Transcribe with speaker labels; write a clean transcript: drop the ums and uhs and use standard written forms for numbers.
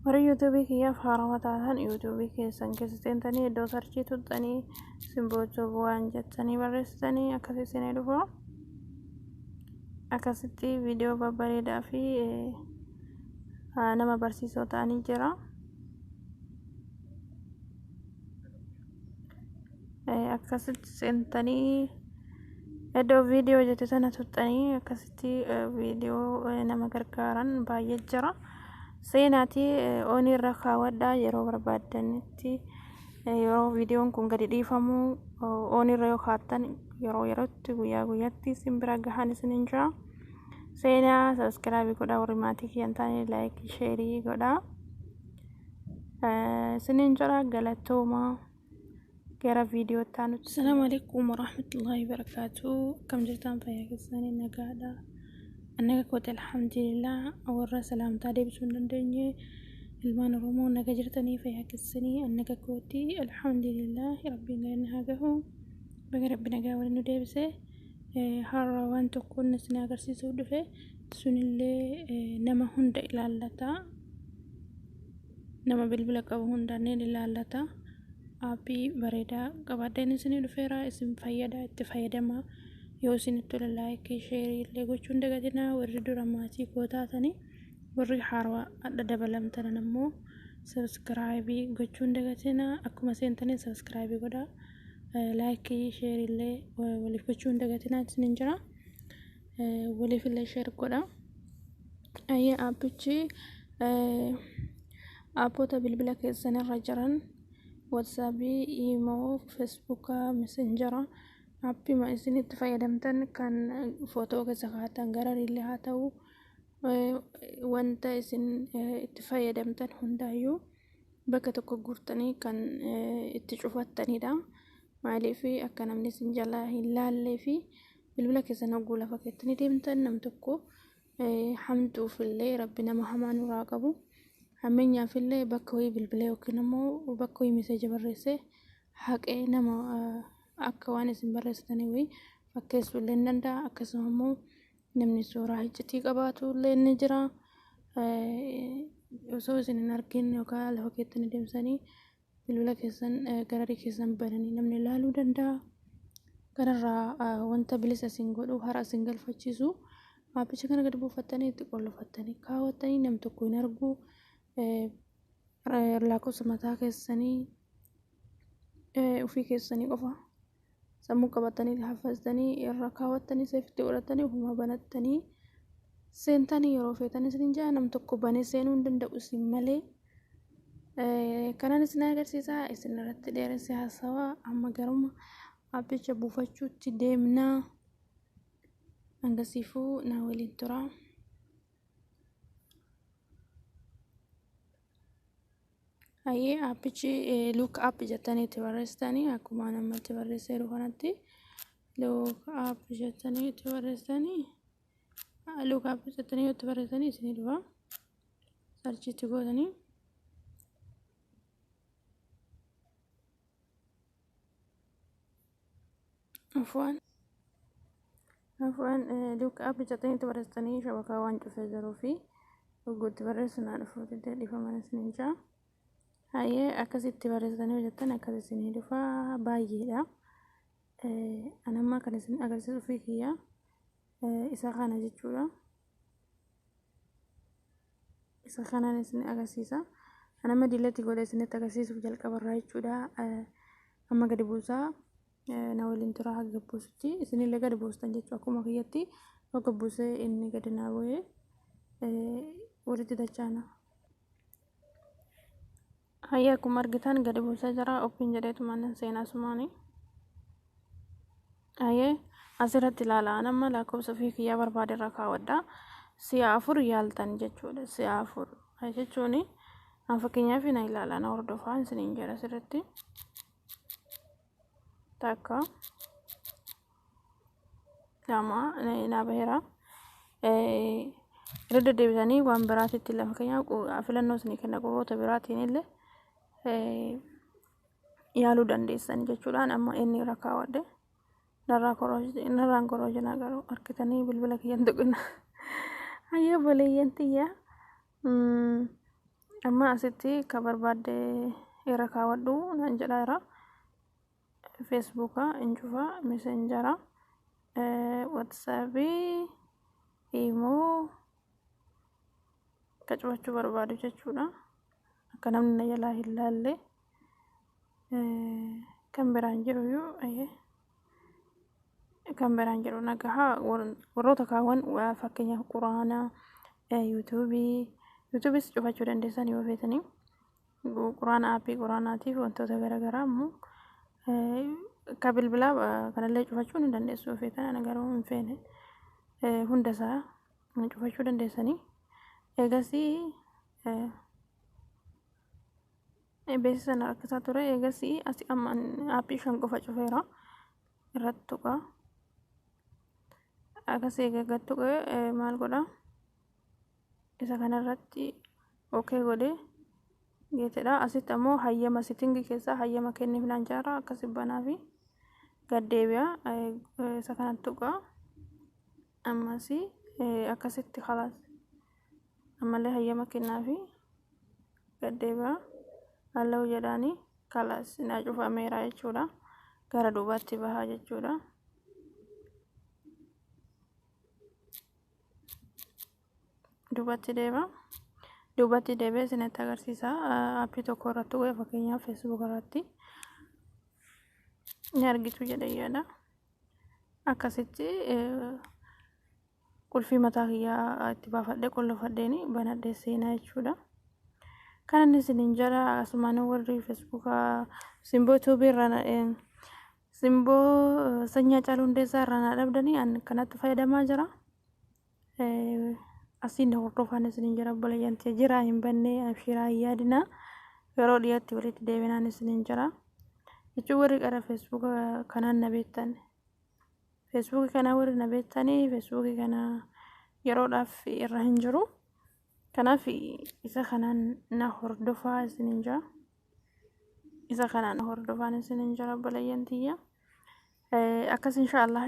Speaker 1: Warri YouTubeii kiyyaaf haarawaa taatan YouTubeii keessan keessa seentanii iddoo searchii tuqxanii Simboo Tube waan jettanii barreessitanii akkasii isinii dhufa. Akkasitti viidiyoo babbareedaa fi nama barsiisoo ta'anii jira. Akkasitti seentanii iddoo viidiyoo jette sana tuqxanii akkasitti viidiyoo nama gargaaran baay'ee jira. Seenaatii onii irra kaawwadhaa. Yeroo barbaaddanitti, yeroo viidiyoon kun gadi dhiifamu onii irra yoo kaattan, yeroo yerootti, guyyaa guyyaatti isin bira gahan isiniin jira. Seenaa subscribeii godhaa. Warri maatii kiyyan taane likeii, shareii godhaa isiniin jira. Galatoomaa. Gara viidiyoo itti aanutti.
Speaker 2: Asalaamu alaikum warahmatullahi wabarakatuh. Akkam jirtan? Fayyaa keessanii? Nagaadha? Naga kooti, alhamdulillah. Warra salaamtaa deebisuu hin dandeenye, ilmaan Oromoo, naga jirtanii? Fayyaa keessanii? Naga kooti, alhamdulillah. Rabbiin galanni haa gahu. Baga Rabbi nagaa waliin nu deebise. Har'a waan tokkoon isin agarsiisuuf dhufe. Sunillee nama hunda ilaallata. Nama bilbila qabu hundaan ni ilaallata. Appii bareedaa qabadheen isinii dhufeera. Isin fayyada, itti fayyadamaa. Yoo isinitti tole likeii, shareii illee gochuu hin dagatinaa. Warri dura maatii koo taatanii, warri haarawaa adda dabalamtanan ammoo subscribeii gochuu hin dagatinaa. Akkuma seentanii subscribeii godhaa, likeii, shareii illee waliif gochuu hin dagatinaa isiniin jira. Waliif illee share godhaa. Ayyee, appichi appoota bilbila keessan irra jiran, WhatsAppii, Imo, Facebooka, Messengera, appima isin itti fayyadamtan kan footoo keessa kaa'atan garariillee haa ta'u, wanta isin itti fayyadamtan hundaayyuu bakka tokko guurtanii kan itti cufattanidha. Maaliif? Akka namni isin jalaa hin laallee fi bilbila keessan hogguu lafa keettanii deemtan, nam tokko hamtuufillee, Rabbi nama hamaa nurraa qabu, hammeenyaafillee bakka wayii bilbilee yookiin immoo bakka wayii messagea barreessee haqee nama akka waan isin barreessitanii wayii fakkeessuu illee ni danda'a. Akkasuma immoo namni suuraa iccitii qabaatu illee ni jira. Osoo isin hin argin yookaan lafa keettanii deemsanii bilbila keessan gararii keessan bananii namni ilaaluu danda'a. Kanarraa wanta bilisa isin godhu, hara isin galfachiisu, appicha kana gadi buufattanii itti qollofattanii kaawwattanii nam tokko hin argu. Lakkoofsa mataa keessanii ofii keessanii qofa sammuu qabatanii haffaztanii irra kaawwattanii, safeitti godhatanii, ofuma banattanii seentanii yeroo feetan isin jaa nam tokko banee seenuu hin danda'u isin malee. Kanan isin agarsiisa. Isin irratti dheeresse haasawaa. Amma garuma appicha buufachuutti deemnaa. Hangasiifuu na waliin tura. Hayyee, appichi Look Up jettanii itti barreessitanii, akkuma namatti barreesseeru kanatti Look Up jettanii itti barreessitanii, Look Up jettanii yoo itti barreessitanii isinii dhufa. Searchiitti gootanii. Afuwaan afuwaan, Look Up jettanii itti barreessitanii, shabakaa waan cufee jiruu fi dhugguutti barreessu naa dhufuu didee, dhiifama isiniin jaa. Hayyee, akkasitti barreessitanii hojjettan akkas isinii dhufa. Baay'eedha. Anamma kan isin agarsiisu fi kiyya isa kana jechuudha. Isa kanaan isin agarsiisa. Anamma diilatti godhe isinitti agarsiisuuf jalqabarraa jechuudha. Amma gadi buusaa, na waliin tura haga buusutti. Isinillee gadi buustan jechuudha. Akkuma kiyyatti akka buusee inni gadi naa bu'ee walitti dachaana. Hayyee, akkuma argitan gadi buusee jira. Open jedheetu manan seenaa sumaani. Hayyee, asirratti ilaala. Amma lakkoofsa ofii kiyyaa barbaade irra kaawwadha. Si'a afur yaaltan jechuudha. Si'a afur jechuun an fakkeenyaaf na ilaala, na hordofaa isiniin jedha asirratti. Takka, lama, naa baheera. Irra deddeebisanii waan biraatitti illee, fakkeenyaaf filannoo isinii kenna, quboota biraatiin illee yaaluu dandeessan jechuudhaan. Amma inni irra kaawwadhe narraan korojinaa garuu harkitanii bilbila kiyyan tuqina. Hayyee, obboleeyyan tiyya,
Speaker 1: Amma asitti ka barbaadde irra kaawwadhu naan jedhaara. Feesbuuka hin cufa, Messenger, WhatsAppii, Imo ka cufachuu barbaadu jechuudha. Akka namni na jalaa hin laalle. Kan biraan jiru iyyuu, kan biraan jiru nagahaa warroota kaawwan, fakkeenyaaf quraana, YouTubeii, YouTubeis cufachuu dandeessan yoo feetanii. Quraana, aappii quraanaatiif wantoota garaagaraa immoo ka bilbilaa kanallee cufachuu ni dandeessu yoo feetan. Ana garuu hin feene, hundasaa cufachuu dandeessanii. Eegasii beeksisa sana rakkisaa ture. Eegasii asii amma aappii 5 qofa cufeera, irratti tuqa. Akkas eega tuqee maal godha? Isa kanarratti okay godhee geetedha. Asitti ammoo hayyama settingii keessaa hayyama kenniif naan jaara. Akkasi banaa fi gaddeebi'a. Isa kanatti tuqa. Ammas akkasitti خلاص ammallee hayyama kennaa fi gaddeebi'a. Allow jedhaanii خلاص naa cufameera jechuudha. Gara duubaatti bahaa jechuudha. Duubatti deema. Duubatti deebi'ee isinitti agarsiisa. Aappii tokko irratti tuqee, fakkeenyaaf Facebook irratti ni argitu jedhee yaada. Akkasitti qulfii mataa kiyyaa itti baafadhee qollofadheeni banadhee seenaa jechuudha. Kan inni isiniin jedha, asumaan warri Feesbuukaa Simboo Tuubii irraa, Simboo Sanyii Hacaaluu Hundeessaa irraa na dhabdanii an kanatti fayyadamaa jira. Asiin hordofaan isiniin jira, obboleeyyan jira, hin banne, abshiraa, hin yaadina, yeroo dhiyootti walitti deebinaan isiniin jira. Jechuun warri qara Feesbuuka kanaan na beektan, Feesbuukii kana warri na beektanii, Feesbuukii kana yeroodhaaf irra hin jiru. Kanaaf isa kanaan na hordofaa isiniin jira. Isa kanaan na hordofaan isiniin jira, obboleeyyan tiyya. Akkas inshaallah.